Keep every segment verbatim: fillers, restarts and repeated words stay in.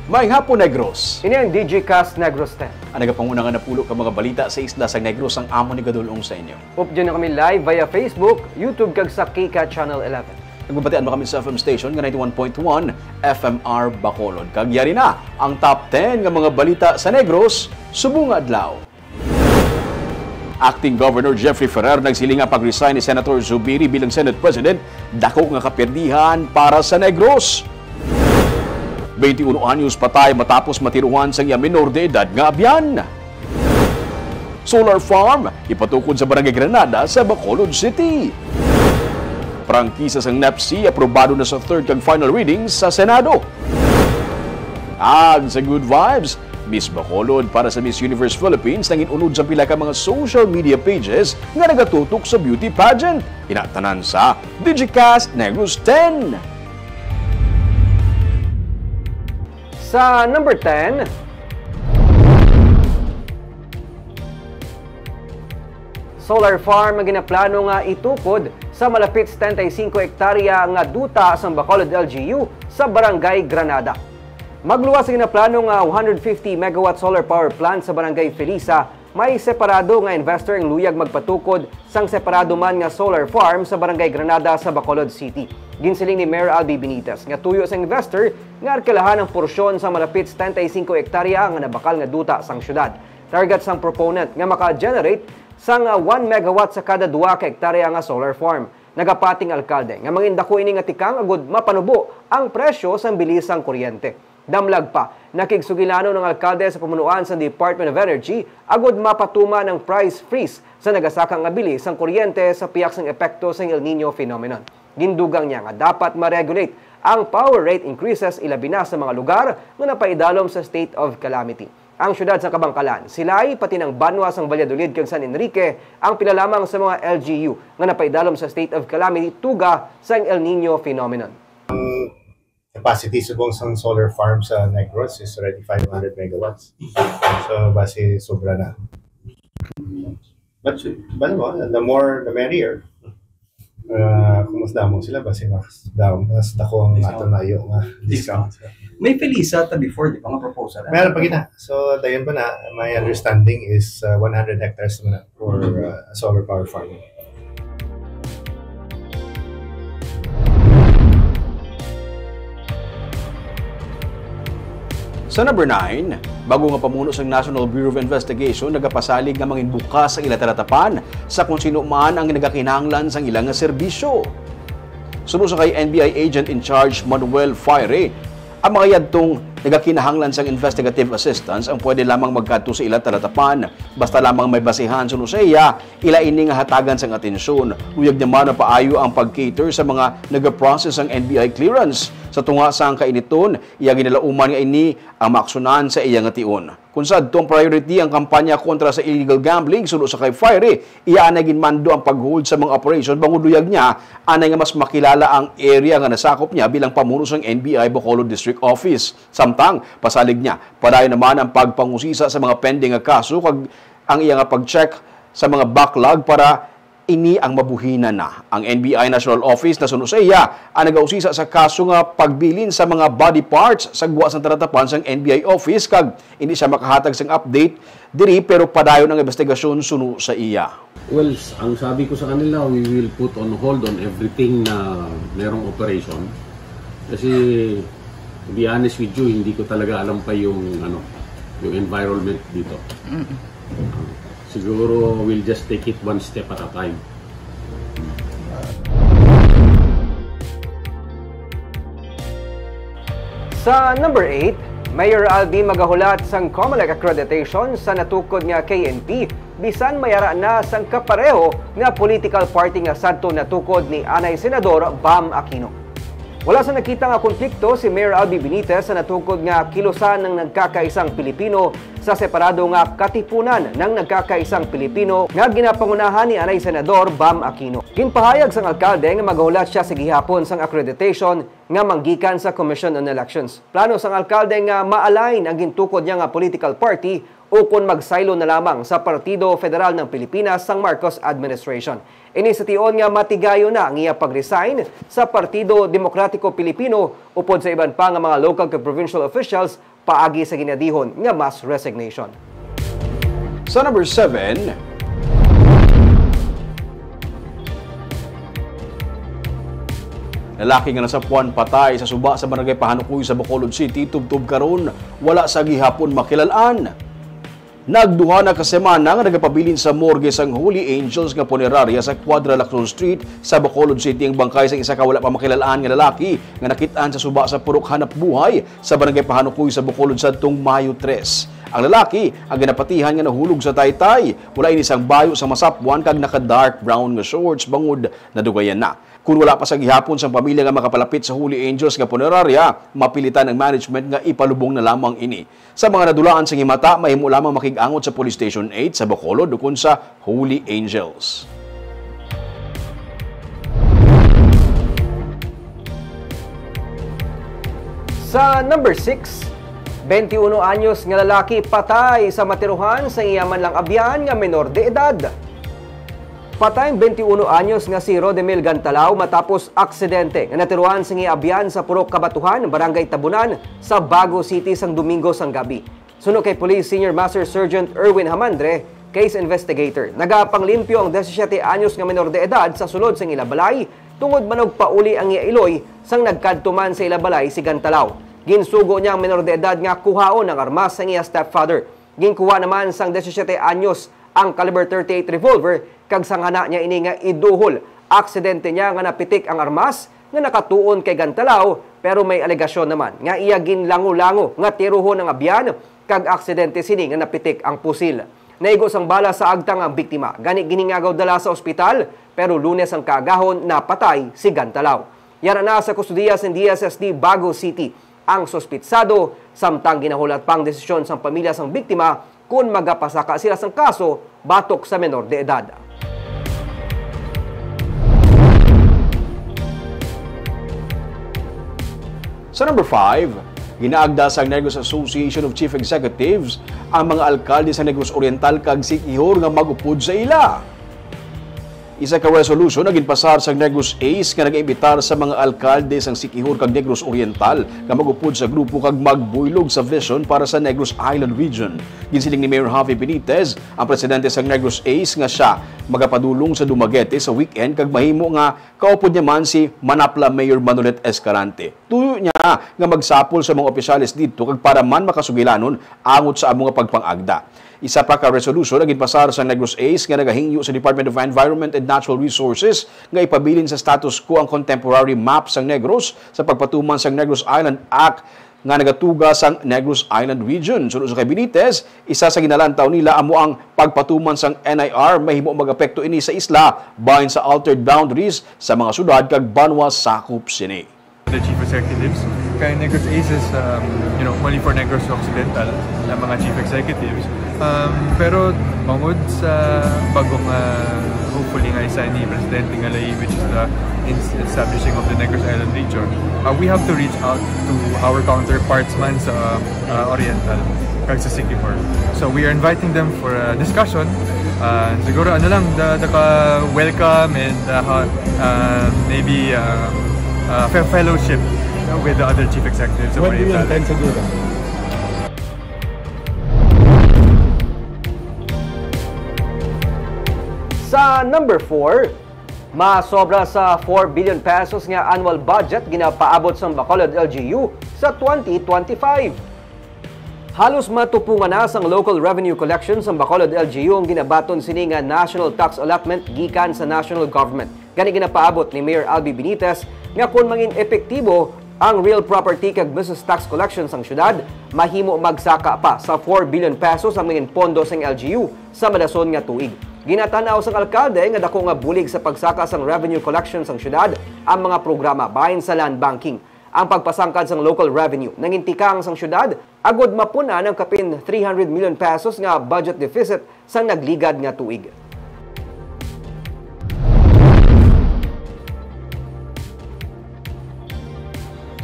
May hapon, Negros. Ini ang D G Cast Negros ten. Ang nagapanguna nga napulo ka mga balita sa isla sang Negros ang amon igadul-ong sa inyo. Updyan na kami live via Facebook, YouTube kag sa KCAT Channel eleven. Nagbabatian mo kami sa F M station nga ninety-one point one F M R Bacolod. Kag yari na ang top ten nga mga balita sa Negros subong nga adlaw. Acting Governor Jeffrey Ferrer nagsiling nga pag-resign ni Senator Zubiri bilang Senate President dako nga kaperdihan para sa Negros. Twenty-one anyos patay matapos matiruhan sang iya minor de edad nga abyan. Solar farm ipatukod sa Barangay Granada sa Bacolod City. Prangkisa sang NEPC aprobado na sa third kag final reading sa Senado. Ag sa Good Vibes, Miss Bacolod para sa Miss Universe Philippines nangin-unod sa pila ka mga social media pages nga nagatutok sa beauty pageant. Ina tanan sa Digicast Negros ten. Sa number ten, solar farm nga ginaplano nga itukod sa malapit setenta y cinco hektarya nga duta sang Bacolod L G U sa Barangay Granada. Magluwas sa ginaplano nga one hundred fifty megawatt solar power plant sa Barangay Felisa, may separado nga investor ang luyag magpatukod sang separado man nga solar farm sa Barangay Granada sa Bacolod City. Ginsiling ni Mayor Albi Benitez nga tuyo sa investor nga arkelahan ang porsyon sang malapit setenta y cinco hektarya nga nabakal nga duta sang syudad. Target sang proponent nga maka-generate sang one megawatt sa kada duha ka hektarya nga solar farm. Nagapati ang alkalde nga mangin dako ini nga tikang agud mapanubo ang presyo sang bili sang kuryente. Damlag pa, nakigsugilanon ang alkalde sa pamunuan sang Department of Energy agud mapatuman ang price freeze sa nagasaka nga bili sang kuryente sa pihak sang epekto sang El Niño phenomenon. Gindugang niya nga dapat ma-regulate ang power rate increases, ilabi na sa mga lugar nga napaidalom sa state of calamity. Ang siyudad sang Kabankalan, Silay, pati ang banwa sang Valladolid kag San Enrique ang pila lamang sa mga L G U nga napaidalom sa state of calamity tuga sang El Niño phenomenon. Capacity subong sang solar farm sa Negros is already five hundred megawatts. So, basi sobra na. But, but mo, the more, the merrier. Uh, kung mas damo sila, basi mas, damo, mas dako ang ato nayo nga discount. May Felisa ta before, di ba, nga proposal? Meron pa kita. So, dayon pa na, my understanding is uh, one hundred hectares naman na for uh, solar power farming. Sa number nine, bago nga pamuno sang National Bureau of Investigation nagapasalig nga mangin bukas sa ila talatapan sa kon sino man ang nagakinahanglan sang ila nga serbisyo. Suno sa kay N B I Agent in Charge Manuel Fire, ang mga yadtong nagakinahanglan sang investigative assistance ang pwede lamang magkadto sa ila talatapan basta lamang may basihan suno sa iya. Ila ini nga hatagan sang atensyon. Luyag niya man mapaayo ang pag-cater sa mga nagaprocess sang N B I clearance. Sa tunga sang kainiton, iya ginalauman nga ini ang maaksunan sa iya nga tion. Kon sadto ang priority ang kampanya kontra sa illegal gambling, suno sa kay Fire, iya anay ginmando ang pag-hold sa mga operation bangod luyag niya anay nga mas makilala ang area nga nasakop niya bilang pamuno sang N B I Bacolod District Office. Samtang, pasalig niya, padayon naman ang pagpangusisa sa mga pending nga kaso kag ang iya nga pag-check sa mga backlog para ini ang mabuhinan na. Ang N B I National Office nasuno sa iya ang nagausisa sa kaso nga pagbilin sa mga body parts sa gwa sang talatapan sang N B I office kag hindi siya makahatag sang update diri, pero padayon ang investigasyon suno sa iya. Well, ang sabi ko sa kanila, we will put on hold on everything na merong operation. Kasi, to be honest with you, hindi ko talaga alam pa yung, ano, yung environment dito. Siguro we'll just take it one step at a time. Sa number eight, Mayor Albi magahulat sang Comelec accreditation sa natukod nga K N P bisan may ara na sang kapareho nga political party nga sadto natukod ni anay Senador Bam Aquino. Wala sa nakita nga konflikto si Mayor Albi Benitez sa natukod nga kilusan ng nagkakaisang Pilipino sa separado nga katipunan ng nagkakaisang Pilipino nga ginapangunahan ni anay Senador Bam Aquino. Ginpahayag sang alkalde nga magahulat siya sa gihapon sang accreditation nga manggikan sa Commission on Elections. Plano sang alkalde nga ma-align ang gintukod niya nga political party ukon magsaylo na lamang sa Partido Federal ng Pilipinas sang Marcos administration. Ini sa tion nga matigayon na ang iya pag-resign sa Partido Demokratiko Pilipino upod sa iban pa nga mga local kag provincial officials paagi sa ginadihon nga mass resignation. Sa number seven, lalaki nga nasapuan patay sa suba sa Barangay Pahanukoy sa Bacolod City tubtob karon wala sa gihapon makilal-an. Nagduha na ka semana nga nagapabilin sa morgue sang Holy Angels nga punerarya sa Quadra Lacson Street sa Bacolod City ang bangkay sang isa ka wala pa makilal-an nga lalaki nga nakit-an sa suba sa Purok Hanapbuhay sa Barangay Pahanukoy sa Bacolod sadtong Mayo tres. Ang lalaki ang ginapatihan nga nahulog sa taytay. Wala ini sang bayo sa masapuan kag naka-dark brown nga shorts bangod nadugayan na. Kun wala pa sa gihapon sang pamilya nga makapalapit sa Holy Angels nga punerarya, mapilitan ang management nga ipalubong na lamang ini. Sa mga nadulaan sa himata, mahimo lamang makig-angot sa Police Station eight sa Bacolod ukon sa Holy Angels. Sa number six, twenty-one anyos nga lalaki patay sa matiruhan sa iya man lang abyan nga menor de edad. Patay ang twenty-one anyos nga si Rodemil Gantalao matapos aksidente nga natiruan sa iya abyan sa Purok Kabatuhan, Barangay Tabunan, sa Bago City sang Domingo sang gabi. Suno kay Police Senior Master Sergeant Erwin Hamandre, case investigator, nagapanglimpyo ang disisiete anyos nga menor de edad sa sulod sang ila balay tungod manugpauli ang iya iloy sang nagkadto man sa ila balay si Gantalao. Ginsugo niya ang menor de edad nga kuhaon ang armas sang iya stepfather. Ginkuha naman sang disisiete anyos ang caliber thirty-eight revolver, kag sanghana niya ini nga iduhol. Aksidente niya nga napitik ang armas nga nakatuon kay Gantalao, pero may alegasyon naman nga iya ginlango-lango nga tiruhon ang abyan, kag aksidente sini nga napitik ang pusil. Naigo sang bala sa agtang ang biktima, gani ginhingagaw dala sa ospital, pero Lunes ang kaagahon napatay si Gantalao. Yara na sa kustodiya sang D S S D Bago City ang suspitsado, samtang ginahulat pa ang desisyon sang pamilya sang biktima kon magapasaka sila sang kaso batok sa menor de edad. Sa number five, ginaagda sang Negros Association of Chief Executives ang mga alkalde sa Negros Oriental kag Siquijor nga mag-upod sa ila. Isa ka resolution nga ginpasar sang Negros East nga nagaimbitar sa mga alkalde sang Siquijor kag Negros Oriental nga mag-upod sa grupo kag magbuylog sa vision para sa Negros Island Region. Ginsiling ni Mayor Javi Benitez, ang presidente sang Negros East, nga sia magapadulong sa Dumaguete sa weekend kag mahimo nga kaupod niya man si Manapla Mayor Manolet Escalante. Tuyo niya nga magsapol sa mga opisyales didto kag para man makasugilanon angot sa amo nga pagpang-agda. Isa pa ka resolution ang ginpasar sa Negros East nga nagahingyo sa Department of Environment and Natural Resources nga ipabilin sa status quo ang contemporary map sang Negros sa pagpatuman sang Negros Island Act nga nagatuga sang Negros Island Region. Suno sa kay Benitez, isa sa ginalantaw nila amo ang pagpatuman sang N I R. Mahimo mag-apekto ini sa isla bahin sa altered boundaries sa mga syudad kag banwa sakop sini. The chief executives. Kay Negros East is, um, you know, only for Negros Occidental na mga chief executives. Um, pero bangod sa bagong, uh, hopefully nga isa ni Presidente nga layi, which is the ins-, establishing of the Negros Island Region, uh, we have to reach out to our counterparts man sa, uh, Oriental kag sa Siquijor. So we are inviting them for a discussion. Uh, siguro ano lang, the, the ka-, welcome and, uh, ha-, uh, maybe, uh, uh, fe-, fellowship with the other chief executives of When do you Oriental. Intend to do that? Sa number four, masobra sa four billion pesos nga annual budget ginapaabot sang Bacolod L G U sa twenty twenty-five. Halos matupungan na sang local revenue collection sang Bacolod L G U ang ginabaton sini nga national tax allotment gikan sa national government. Gani ginapaabot ni Mayor Albi Benitez nga kon mangin epektibo ang real property kag business tax collection sang syudad, mahimo magsaka pa sa four billion pesos ang mangin pondo sang L G U sa madason nga tuig. Ginatan-aw sang alkalde nga dako nga bulig sa pagsaka sang revenue collection sang syudad ang mga programa bahin sa land banking. Ang pagpasangkad sang local revenue nangintikang sang syudad agod mapun-an ang kapin three hundred million pesos nga budget deficit sang nagligad nga tuig.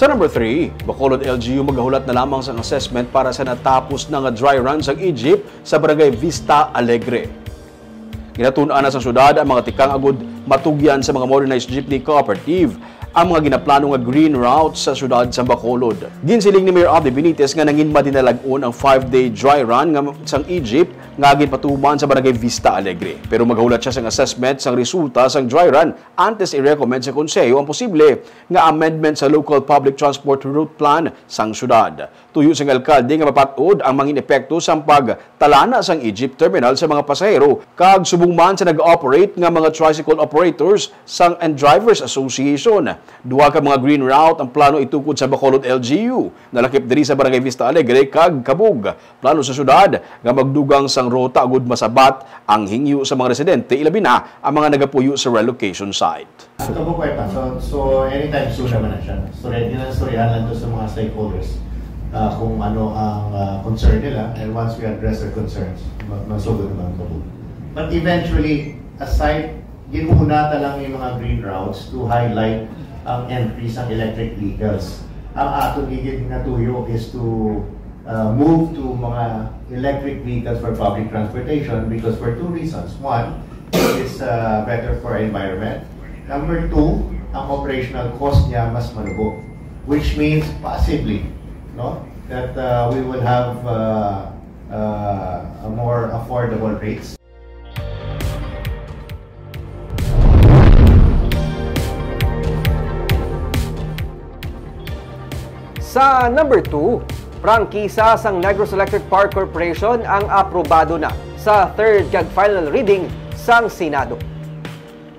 Sa number three, Bacolod L G U magahulat na lamang sang assessment para sa natapos na nga dry run sang Egypt sa Barangay Vista Alegre. Ginatun-an na sang syudad ang mga tikang agud matugyan sa mga modernized jeepney cooperative ang mga ginaplano nga green route sa syudad sa Bacolod. Ginsiling ni Mayor Abby Benitez nga nangin madinalag-on ang five-day dry run nga sang Egypt nga ginpatuman sa Barangay Vista Alegre. Pero maghulat siya sang assessment sang resulta sang dry run antes i-recommend sa konseho ang posible nga amendment sa Local Public Transport Route Plan sang syudad. Tuyo sang alkalde nga mapat-od ang mangin epekto sang pagtalana sang Egypt terminal sa mga pasahero kag subong man sa nag-ooperate nga mga tricycle operators sang and Drivers Association. Duha ka mga green route ang plano itukod sa Bacolod L G U, nalakip diri sa Barangay Vista Alegre kag Cabug. Plano sa syudad nga magdugang sang ruta agud masabat ang hingyo sa mga residente, ilabi na ang mga nagapuyo sa relocation site. Ato po kwenta. So, so anytime soon naman na siya. So ready na, istoryahan lang to sa mga stakeholders, ah, kung ano ang, ah, concern nila. And once we address their concerns, ma- masugod naman ang kabog. But eventually, aside, ginuna ta lang yung mga green routes to highlight ang entry sa electric vehicles. Ang aton gigid nga tuyo is to, uh, move to mga electric vehicles for public transportation because for two reasons. One, it's, uh, better for environment. Number two, ang operational cost niya mas malubo, which means possibly, no, that, uh, we will have, uh, uh, a more affordable rates. Sa number two, prangkisa sang Negros Electric Power Corporation ang aprobado na sa third kag final reading sang Senado.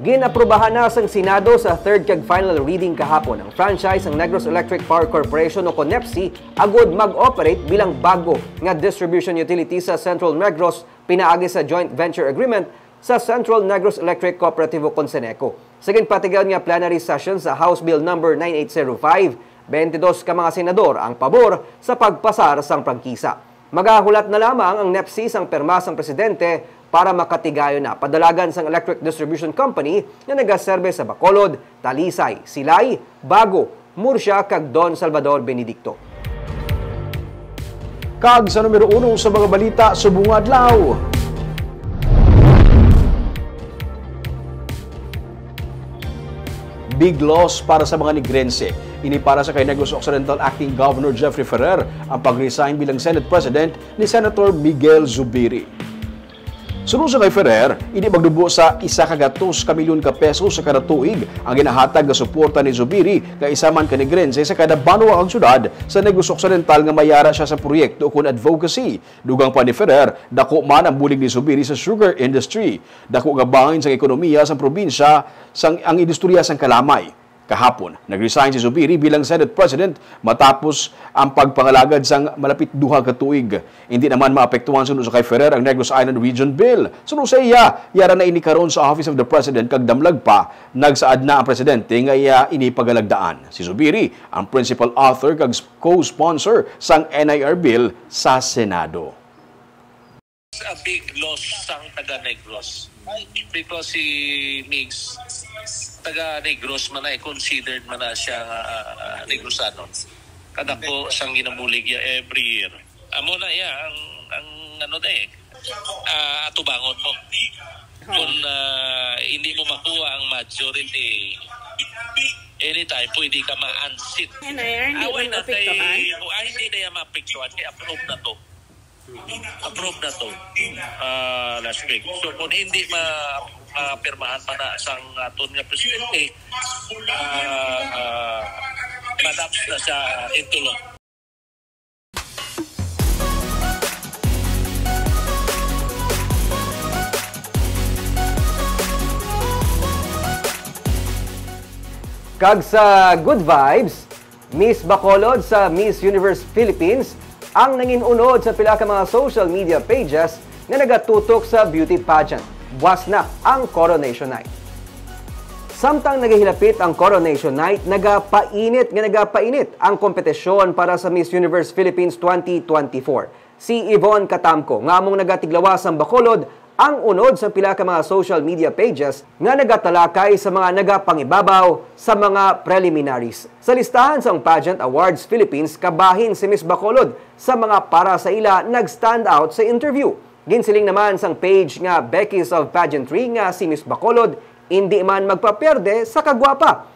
Gin-aprobahan na sang Senado sa third kag final reading kahapon ang franchise sang Negros Electric Power Corporation o kon NEPC agud mag-operate bilang bag-o nga distribution utility sa Central Negros pinaagi sa joint venture agreement sa Central Negros Electric Cooperativo kon CENECO. Sa ginpatigayon nga plenary session sa House Bill Number nine eight zero five, twenty-dos ka mga senador ang pabor sa pagpasar sang prangkisa. Magahulat na lamang ang NEPC sang pirma sang presidente para makatigayon na padalagan sang electric distribution company nga nagaserbe sa Bacolod, Talisay, Silay, Bago, Murcia, kag Don Salvador Benedicto. Kag sa numero uno sa mga balita subong nga adlaw, big loss para sa mga Negrense. Ini para sa kay Negros Occidental Acting Governor Jeffrey Ferrer ang pag-resign bilang Senate President ni Senator Miguel Zubiri. Suno sa kay Ferrer, hindi magdubo sa isa ka gatos ka milyon ka pesos sa kada tuig ang ginahatag nga suporta ni Zubiri nga isa man ka Negrense sa kada banwa kag syudad sa Negros Occidental nga mayara siya sa proyekto ukon advocacy. Dugang pa ni Ferrer, dako man ang bulig ni Zubiri sa sugar industry. Dako nga bahin sang ekonomiya sang probinsya sang ang industriya sang kalamay. Kahapon, nag-resign si Zubiri bilang Senate President matapos ang pagpangalagad sang malapit duha ka tuig. Hindi naman maapektuhan suno sa kay Ferrer ang Negros Island Region Bill. Suno sa iya, yara na ini karon sa Office of the President kag damlag pa, nagsaad na ang presidente nga iya ini pagalagdaan. Si Zubiri ang principal author kag s- co-sponsor sang N I R Bill sa Senado. A big loss sang taga Negros. Because si Migs, taga Negros man na, eh, considered man na siya nga, ah, Negrosano. Kadako sang ginabulig niya every year. Amo na iya ang, ang ano na eh, ah, atubangon mo. Kung, ah, hindi mo makuha ang majority, anytime pwede ka ma-unseat. N I R, hindi Away man na maapektuhan? Kay, oh, ah, hindi na yan maapektuhan. Kay approve na to. Approve na to, ah, last week. So, kung hindi ma-, mapirmahan pa na sang aton nga presidente, ah, ah, malapse na siya into law. Kag sa good vibes, Miss Bacolod sa Miss Universe Philippines ang nangin-unod sa pila ka mga social media pages nga nagatutok sa beauty pageant. Buas na ang Coronation Night. Samtang nagahilapit ang Coronation Night, nagapainit nga nagapainit ang kompetisyon para sa Miss Universe Philippines twenty twenty-four. Si Yvonne Catamco, nga among nagatiglawas sang Bacolod, Ang unod sang pila ka mga social media pages nga nagatalakay sa mga nagapangibabaw sa mga preliminaries. Sa listahan sang Pageant Awards Philippines, kabahin si Miss Bacolod sa mga para sa ila nag-stand out sa interview. Ginsiling naman sang page nga Becky's of Pageantry nga si Miss Bacolod indi man magpapierde sa kagwapa.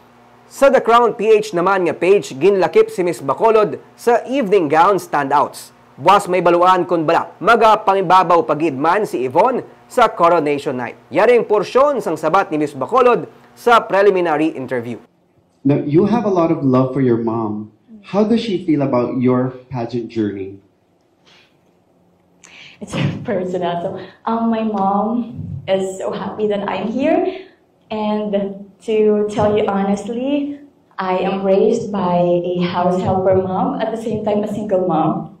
Sa The Crown P H naman nga page, ginlakip si Miss Bacolod sa evening gown standouts. Buas may baluan kon bala, magapangibabaw pa gid man si Yvonne sa Coronation Night. Yari ang porsyon sang sabat ni Miss Bacolod sa preliminary interview. Now, you have a lot of love for your mom. How does she feel about your pageant journey? It's personal. So, um, my mom is so happy that I'm here. And to tell you honestly, I am raised by a house helper mom, at the same time, a single mom.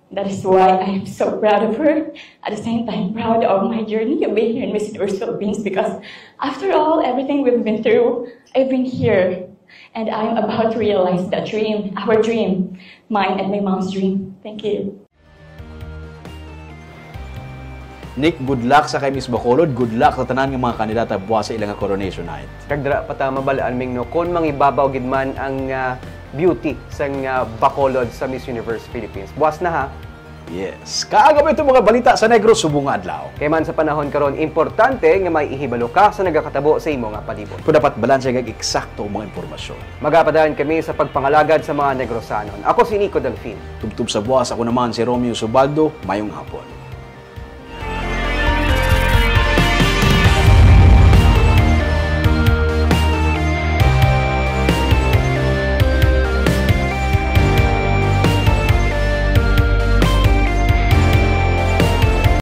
That is why I am so proud of her. At the same time, proud of my journey of being here in Miss Universe Philippines because, after all, everything we've been through, I've been here. And I'm about to realize that dream, our dream, mine and my mom's dream. Thank you. Nick, good luck sa kay Miss Bacolod. Good luck sa tanan nga mga kandidata buwas sa ila nga coronation night. Kag dira pa ta mabal-an, Ming, no, kon mangibabaw gid man ang ah, beauty sang ah, Bacolod sa Miss Universe Philippines. Buwas na ha. Yes. Kaaga mo itong mga balita sa Negros subong nga adlaw. Kay man sa panahon karon, importante nga may ihibalo ka sa nagakatabo sa imo nga palibot. Kung dapat balanse kag eksakto ang mga impormasyon. Magapadayon kami sa pagpangalagad sa mga Negrosanon. Ako si Nico Delfin. Tubtob sa buwas, ako naman si Romeo Subaldo. Mayong hapon.